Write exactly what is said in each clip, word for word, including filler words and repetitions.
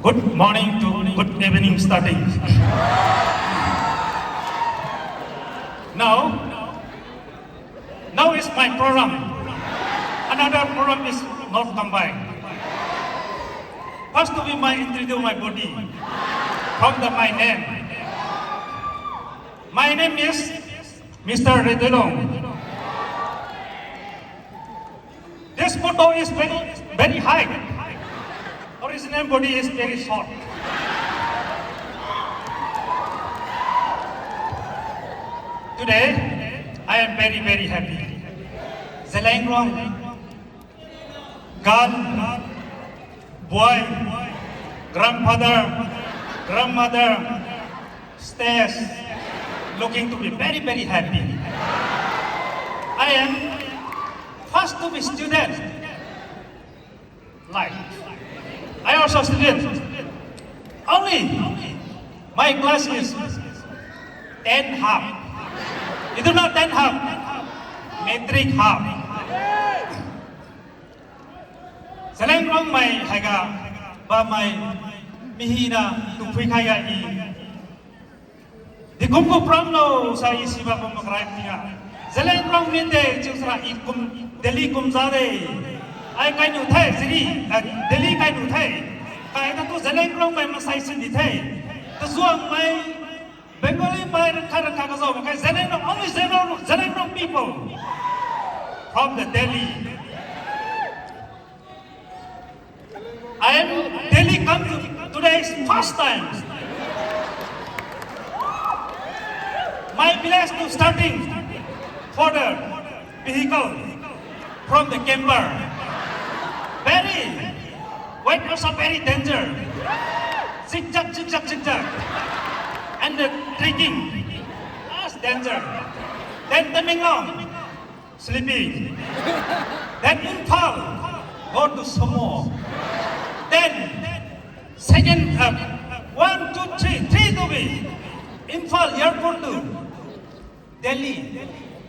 Good morning to good evening starting. Now, now is my program. Another program is not combined. First to be my introduce my body from the my name. My name is Mister Redilong. This photo is very, very high. Original body is very short. Today, I am very, very happy. Zeliangrong, girl, boy, grandfather, grandmother, stays looking to be very, very happy. I am first to be student. Like, I also student. Only my class is ten half. Itu na ten half. Matric half. Zeliangrongmei hei ga, bammei, mi hei na, tu phui khai ga i. Di kum kum pram lo sa i si ba kum makrai pi ga. Zeliangrongmei de, chiu sara i kum, Delhi kum za de. Ai kai nu the, sini, eh, Delhi kai nu the. Kai ta tu Zeliangrongmei masai sin di the. Ta zuangmei, Bengalimei, rakha rakha ka zau, kai Zeliangrong, only Zeliangrong, Zeliangrong people from the Delhi. I am Delhi come to today is first time. My village to starting for the vehicle from the camper. Very, weight also very danger. Zigzag, zigzag, zigzag. And the trekking, last danger. Then Tamenglong, sleeping. Then Imphal, go to Sumo. Then second, uh, one, two, three, three to be Imphal airport to Delhi,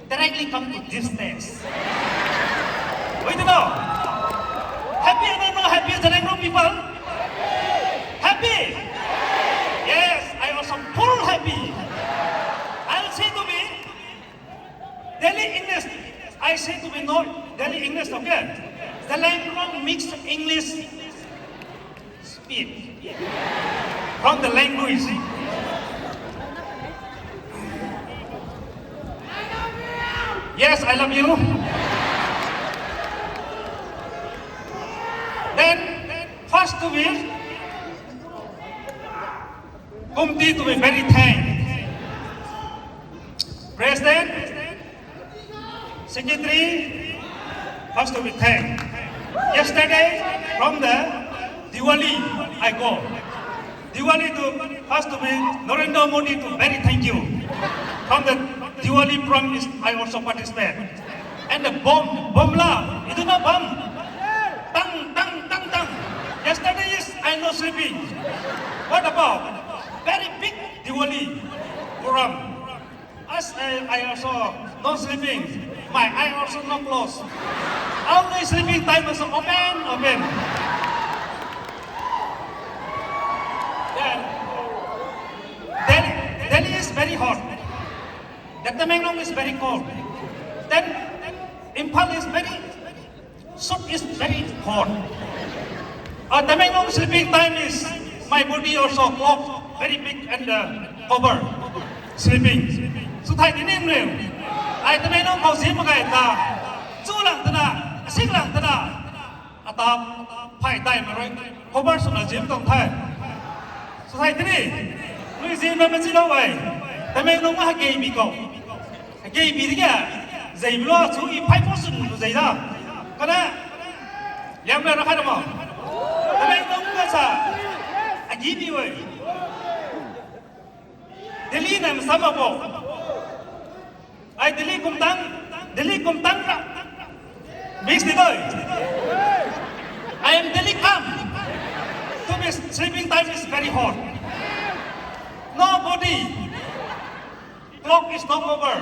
directly come to this place. Wait, no? Happy or not happy, Zeliangrong people? Happy? Yes, I also full happy. I'll say to me, Delhi English. I say to me, not Delhi English, okay? Zeliangrong mix English speak from the language. Yes, I love you. Then, first to be, committee to be very thank. President, secretary, first to be thank. Yesterday, from the Diwali, I go. Diwali to, first to be Narendra Modi to very thank you. From the Diwali program is, I also participate. And the bomb, bomb la, itu na bomb. Tang, tang, tang, tang. Yesterday is, I no sleeping. What about? Very big Diwali program. As I, I also not sleeping, my eye also not closed. Only sleeping time is open, open. Then, Delhi, Delhi is very hot. The Tamenglong is very cold. Then, Imphal is very South is very hot. Uh, Tamenglong sleeping time is, my body also cloak very big and, uh, cover sleeping. Sw thai ni ning riu. Ai Tamenglong khou zim mak kai ta. Chu lang tana, asing lang tana. Atap, phai tai ma rui. Cover swna zim tuang the. Sw thai tini. Nui zim na ma chi lou ai. Tamenglong ma ha gei bi kou. Gei bi di kya, zei bi lo, chu i phai po swn lu zei da. Kana, liang mei ra khai da mo. Tamenglong ka sa, a gi bi we. Delhi na msam a bo. Ai Delhi kum tang, Delhi kum tang ra. Mix di doi. I am Delhi come. To be sleeping time is very hot. Nobody. Clock is not over.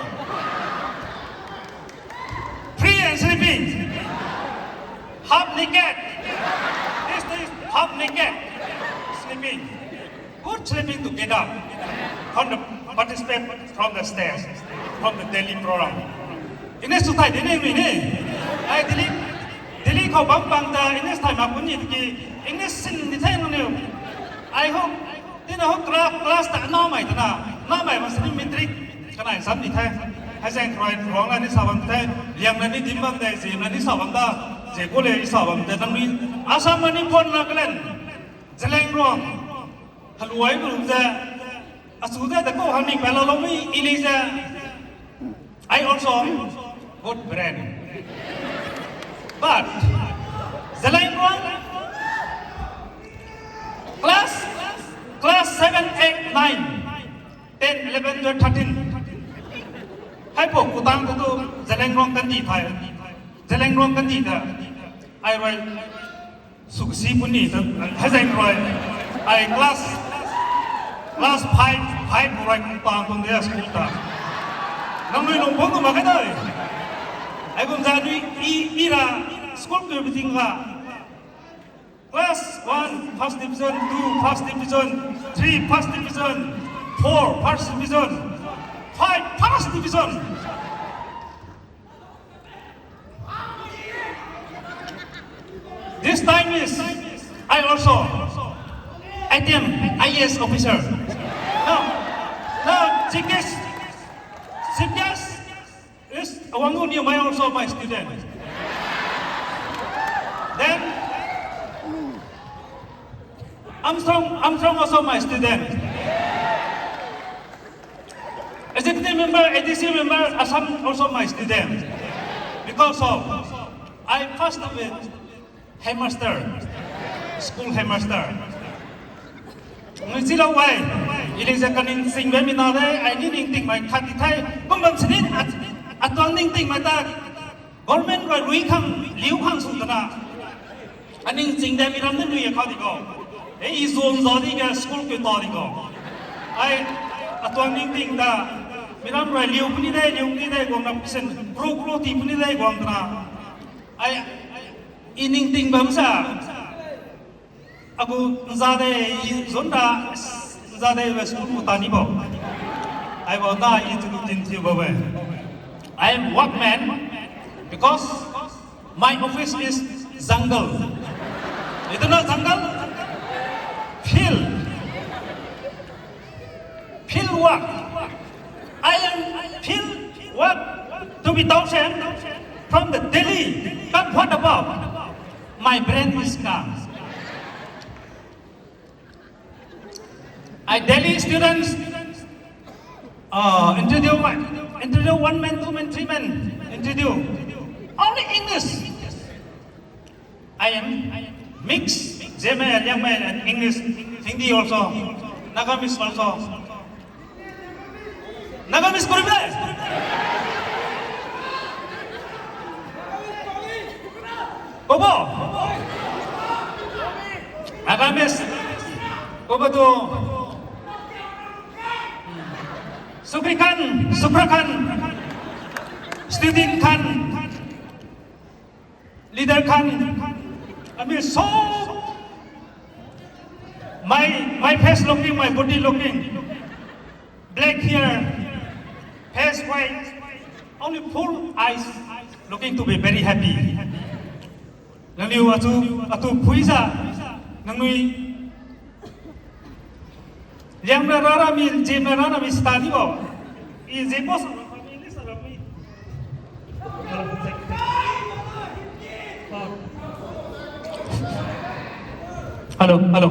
Free and sleeping. Half naked. This is half naked. Good sleeping to get up from the participate from the stage, from the Delhi program. English tu thai de ni mi ni. Ai Delhi, Delhi khou bam bang ta English thai mak kun ni ki English sin ni thai nung niu. I hope tina ho class class ta nau mai ta na, nau mai ma sini matric kanai sam ni thai. Hai zang roi rong la ni sa bam thai, liang la ni dim bam de, zim la ni sa bam da, ze ko le sa bam de nang ni. Assam, Manipur, Nagaland, Zeliangrong, haluai bu ze, asu ze da ko hang ni pala lo mi ili ze. I also good brain. But Zeliangrong, class, class seven, eight, nine, ten, eleven, twelve, thirteen. Hai po kutang tu tu Zeliangrong kandi thai. Zeliangrong kandi ta. Ai roi suk si puni ta. Hai zang roi. Ai class, class five, five roi kutang tu de school ta. Nang nui nung pung ma ka dai. Ai kum za nui i, i ra school tu biting ka. Class one, first division, two, first division, three, first division, four, first division, five, first division. This time is, I also attempt I A S officer. Now, now, chief guest, chief guest, is Awang Gu Niu Mai also my student. Then Armstrong, Armstrong also my student. Executive member, A D C member, Assam also my student. Because of I first of it, headmaster, school headmaster. Nui chilou wai, ili ze kaning sing bam mi na de, ai ni ning ting mai khat di thai, kum bam sini, atuang ning ting mai ta, government rui rui khang, liu khang sung tana. Aning ching de mi ram ni nui khou di ko. E i zon zo di ke school ke to di ko. Ai, atuang ning ting ta, mi ram rui liu puni de, liu puni de, guang na pisen, bro bro ti puni de, guang tana. Ai, i ning ting bam sa. Agu nza de, i zon da, nza de, we school ku ta ni bo. Ai bo da, i tu tin thiu bo we. I am workman because my office is jungle. Itu na jungle? Field. Field work. I am field work to be thousand from the Delhi. But what about my brain is calm? I Delhi students uh, interview my interview one man, two man, three man interview. Only English. I am mix Zeme, Liangmei and English, Hindi also, Nagamese also. Nagamese kuri ble? Bobo. Nagamese. Bobo tu. Sukri Khan, Sukra Khan, Student Khan, Leader Khan, I mean, so my my face looking, my body looking, black hair, face white, only full eyes looking to be very happy. Nangniw atu atu phuiza, nangnui Liang na rara mi, jim na rara mi study bo. I jim bo sa, English sa mi. Hello, hello.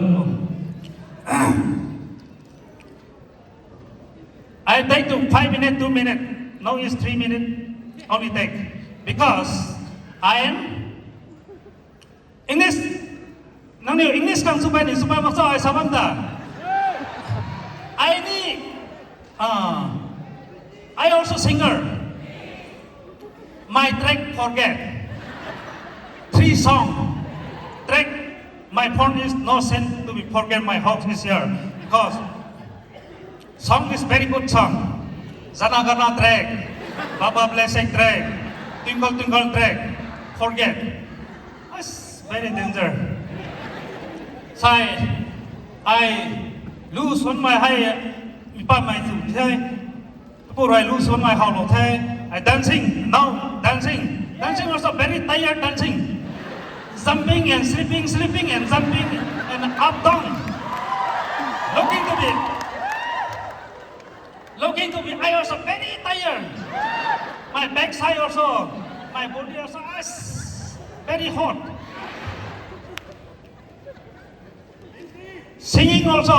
I take to five minute, two minute. Now is three minute. Only take because I am English, nangniw English khang sw bai ni sw bai mak cho ai sa bam ta. I ni, ah, I also singer. My track forget. Three song. Track, my phone is no send to be forget my hope is here. Because song is very good song. Jana Gana track, Baba Blessing track, Twinkle Twinkle track, Forget. It's very danger. Sai, Ai lu suanmei hei, mi patmei tu the. Pu rui lu suanmei howlou the. I dancing, now dancing. Dancing also very tired dancing. Jumping and slipping, slipping and jumping and up down. Looking to me. Looking to me, I also very tired. My backside also, my body also is very hot. Singing also.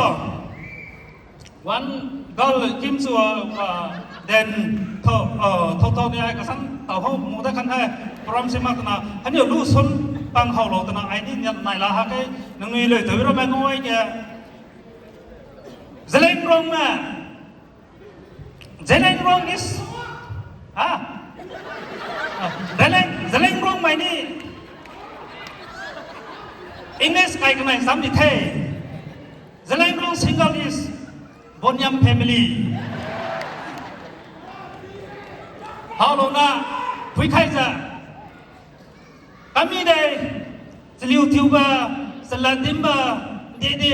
One girl came to, uh, uh, then tho tho tho ni ai kasan tau ho mu da kan hai program si mak na haniu lu sun pang howlou twna ai ni niat nai la ha ke nangni lui tei ro ma ngoi ke. Zeliangrong ma. Zeliangrong is, ha? Zeliang Zeliangrong mei ni English kai kanai sam ni the. Zeliangrong single is Bonyam family. Howlouna pui khai za. Kami dei, chaliu thiu ba, chalat dim ba, de de,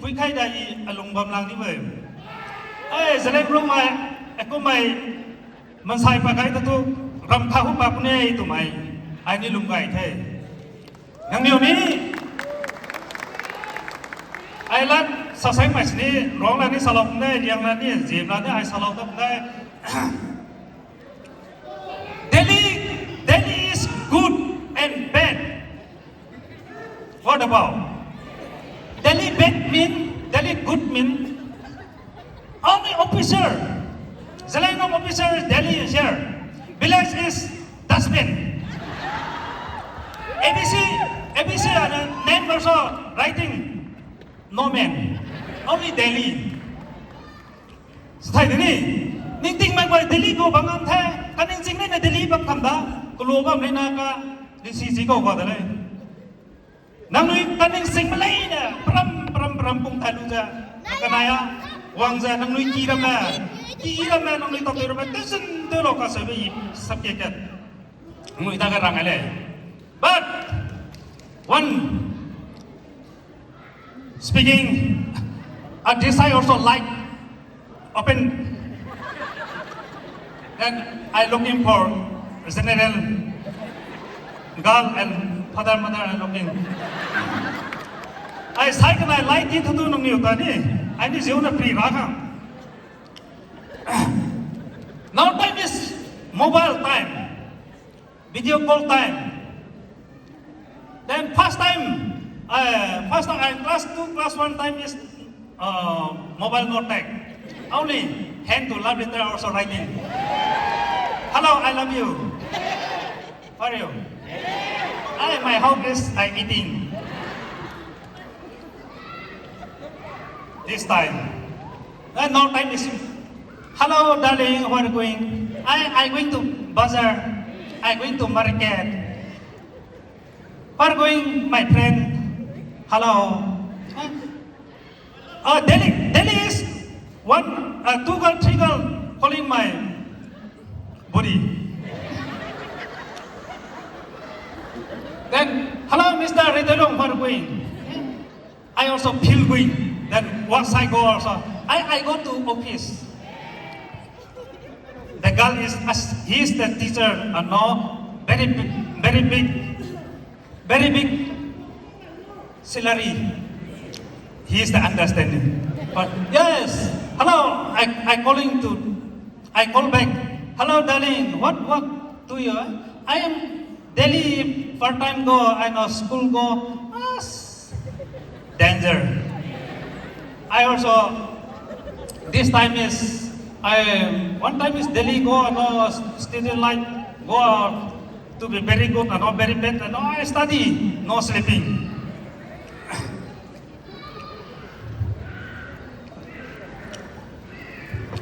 pui khai dei alung bam lang ni bui. Ai, Zeliangrong mei, akum mei, mansei pa kai ta tu, ram tha hu pa pune twmei, ai ni lung gay the. Nangniw ni, ai lat, sasengmei sini, rong la ni salou pune, liang la ni, zim la ni, ai salou ta pune. Delhi, Delhi is good and bad. What about? Delhi bad mean, Delhi good mean, only officer, Zeliangrong officer is Delhi is here. Village is dustbin. A B C, A B C are the name also writing, no man. Only Delhi. Sthai de ni, ningtingmei guay Delhi khou bam ngam the, kaning ching nina Delhi bam tham da, kalu bam nina ka, disi zi khou gua da le. Nangnui kaning ching malei na, pram, pram, pram pung thai lu za, kanai a, wang za, nangnui ki ram na, ki ram na, nangnui tau tui ram na, tusun tui lo ka sa bi, sap ke kat. Nangnui ta ka rang ai le. But, one, speaking, uh, this side also light open. Then I looking for general girl and father mother I looking. Ai sai kanai light di thu tu nung niu ta ni. Ai ni ziu na pri ra kha. Now time is mobile time. Video call time. Then first time, uh, first time, uh, class two, class one time is, uh, mobile not tech. Only hand to love letter also writing. Hello, I love you. How are you? I, my hope is I eating. This time. Uh, no time is, "Hello, darling, where are you going?" "I, I going to bazaar. I going to market." "Where are going, my friend?" "Hello." Huh? Uh, Delhi, Delhi is one, uh, two girl, three girl calling my body. Then, "Hello, Mister Ridalong, where are you going?" I also feel going. Then once I go also, I, I go to office. The girl is, as he is the teacher, uh, no, very big, very big, very big salary. He is the understanding. But yes, hello, I, I calling to, I call back. "Hello, darling, what work do you?" "I am Delhi part time go, I no school go." Ah, danger. I also, this time is, I, one time is Delhi go, no student life, go out to be very good, no very bad, no I study, no sleeping.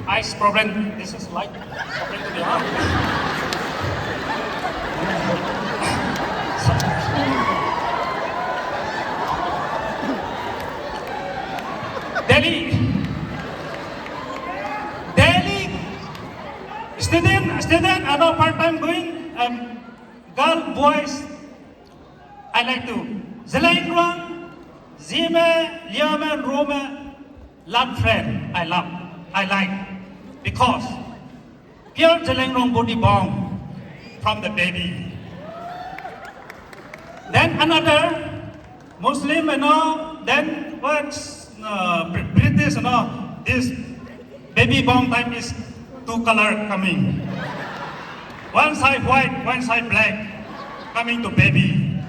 Eyes problem. This is light problem to be honest. Delhi. Delhi. Student, student, ano part time going, um, girl, boys. I like to. Zeliangrong, Zeme, Liame, Rome, love friend, I love, I like, because pure Zeliangrong body bond from the baby. Then another Muslim, you know, then what's uh, Br- British, you know, this baby bond time is two color coming. One side white, one side black, coming to baby.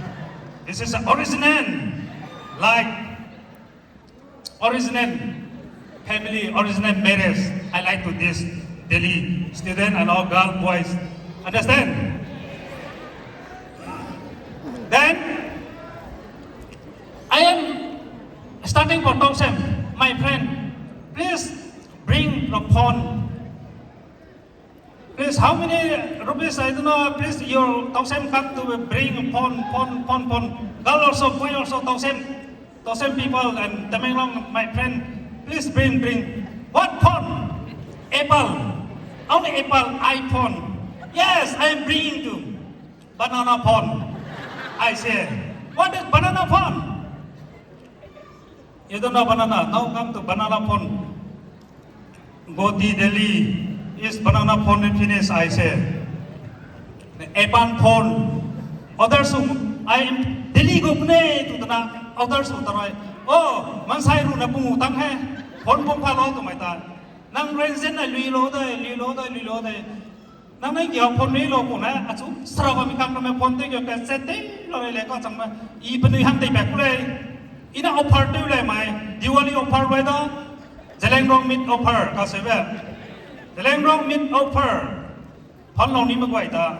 This is the original, like, original family, original marriage. I like to this Delhi student and all girl, boys. Understand? Then, I am starting for Tousem, my friend. Please bring the phone. Please, how many rupees? I don't know. Please, your Tousem come to bring phone, phone, phone, phone. Girl also, boy also, Tousem. Tousem people and Tamenglong, my friend. Please bring, bring. What phone? Apple. Only Apple, iPhone. Yes, I am bringing to. Banana phone. I say, what is banana phone? You don't know banana? Now come to banana phone. Go to Delhi. Is banana phone finish, I say. Apple phone. Order sw, I am Delhi go pune tu tana order sw taroi. Oh, mansei ru na pungu tang he. Phone pung pha lo tu mai ta. Nang renzen na lui lo dai, lui lo dai, lui lo dai. Nang nang kiu phone ni lo pu na, achu sra ba mi kang na phone tei kiu ka chat tei lo le ko chang ma. I panui ham tei bak le. Ina offer tei le mai. Diwali offer le da. Zeliangrong meet offer ka se ba. Zeliangrong meet offer. Phone lo ni ma guay ta.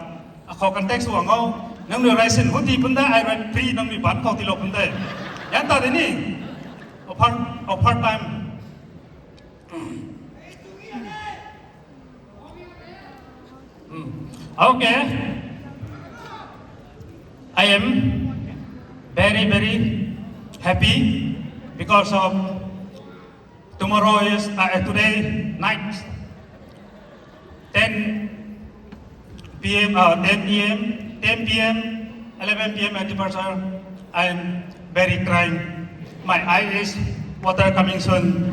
Akho contact sw ang o. Nang nui ration hu ti pun da, I ran free nang nui ban khou ti lo pun da. Yan ta de ni. Offer, offer time. Hmm. Okay. I am very, very happy because of tomorrow is, uh, today night, ten p m, uh, ten p m, ten p m, eleven p m at departure. I am very crying. My eye is water coming soon.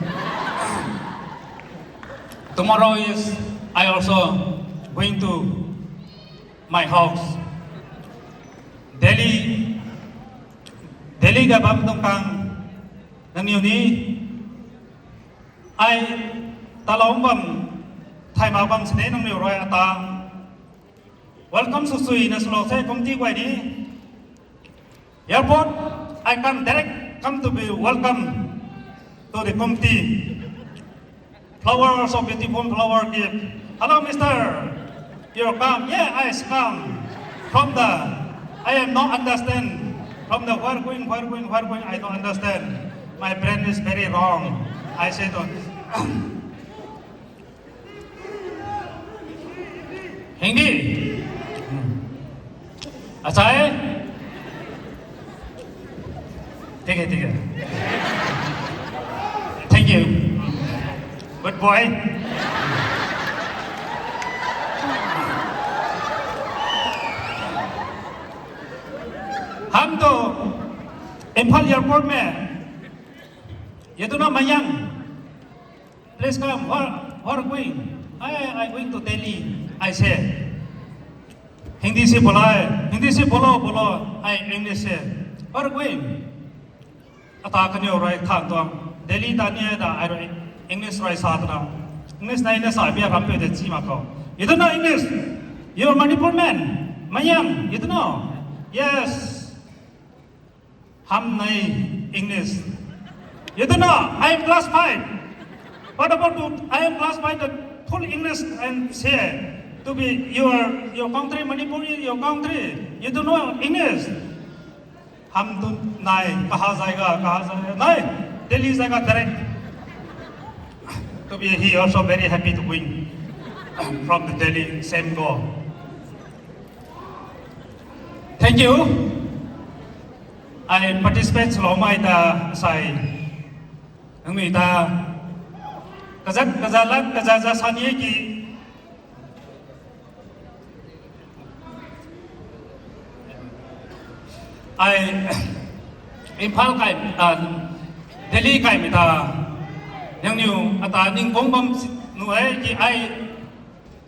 Tomorrow is I also going to my house. Delhi, Delhi ga bam tuang kang nangniw ni ai talou bam, thaima bam sini nangniw rui ata welcome sw sui na swlou the committee guay ni. Airport, I come direct, come to be welcome to the committee. Flower also beautiful flower gift. Hello, mister. You're come. Yeah, I come from the, I am not understand. From the where going, where going, where going, I don't understand. My brain is very wrong. I say to Hindi. Achai? ठीक है, ठीक है. Thank you. Good boy. हम तो इम्फाल एयरपोर्ट में, ये तो ना Mayank, Please come. Where, where going? I, I going to Delhi, I say. Hindi se bula hai. Hindi se bolo, bolo. I English se. Where going? Ata kaniw rui than tuang. Delhi ta ni da, ai rui English rui sa tana. English na English sa bia kam pe de chi ma ko. You don't know English? You're Manipur man. Mayang, you don't know? Yes. Ham nai English. You don't know, I am class five. What about you? I am class five, the full English and say to be your, your country, Manipur is your country. You don't know English. Ham tu nai, kaha jayega, kaha jayega, nai, Delhi jayega direct. To be, he also very happy to win from the Delhi, same goal. Thank you. I participate swloumei ta sai. Nangmei ta kazat, kazalat, kazaza sani ki. I, Imphal kai, a, Delhi kaimei ta, nangniw ata ningkung bam si, nu e ki ai,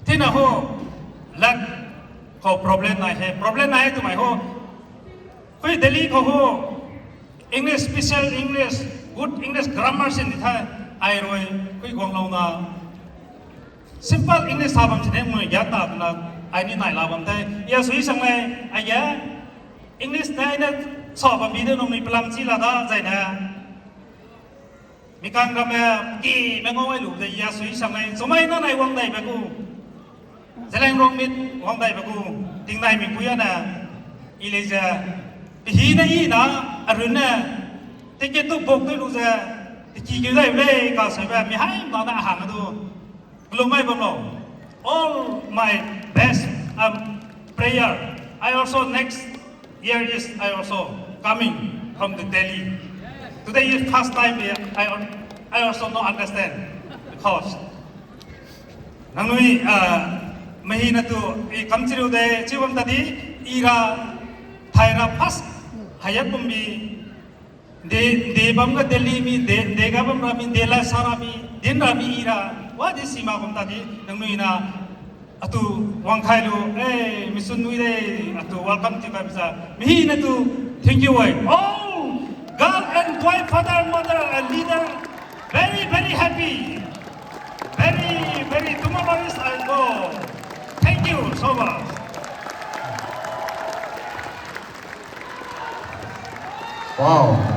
tina ho, lat khou problem nai he, problem nai he twmei ho, khui Delhi khou ho, English, special English, good English grammar sin di the, ai rui, khui guanglouna, simple English sa bam sini mui gyan ta twna, ai ni nai la bam the. Ya sui sang le, ai ya, English nai na sa bam bi de nung ni palam chi la da, zai na. Mi kang ram e, ki me ngau ai lu de ya sui sang le, sumai na nai wang dai ba ku. Zaleng rong mit wang dai ba ku. Ting nai mi pui ana. I le ze. Pi hi na i na, arun na. Ticket tu bok tu lu ze. Tiki kiu dai le, ka sai ba, mi hai na na hang tu. Kalumei bam lo. All my best, um, prayer. I also next year is I also coming from the Delhi. Today is first time here. I, al- I also no understand because nangui, uh, mahina tu i kam chiru de chiwam ta di ira thaira first hayat pumbi de, de bam ga Delhi mi, de, de ga bam rami, de la sa rami, din rami ira, wa di sima bam ta di, nang nui na, atu wang khai lu, eh, mi sun nui de, atu welcome ti bam sa, mi na tu, thank you, eh. Oh, girl and boy, father, mother, and leader, very, very happy. Very, very, tomorrow is I go. Thank you so much. Wow.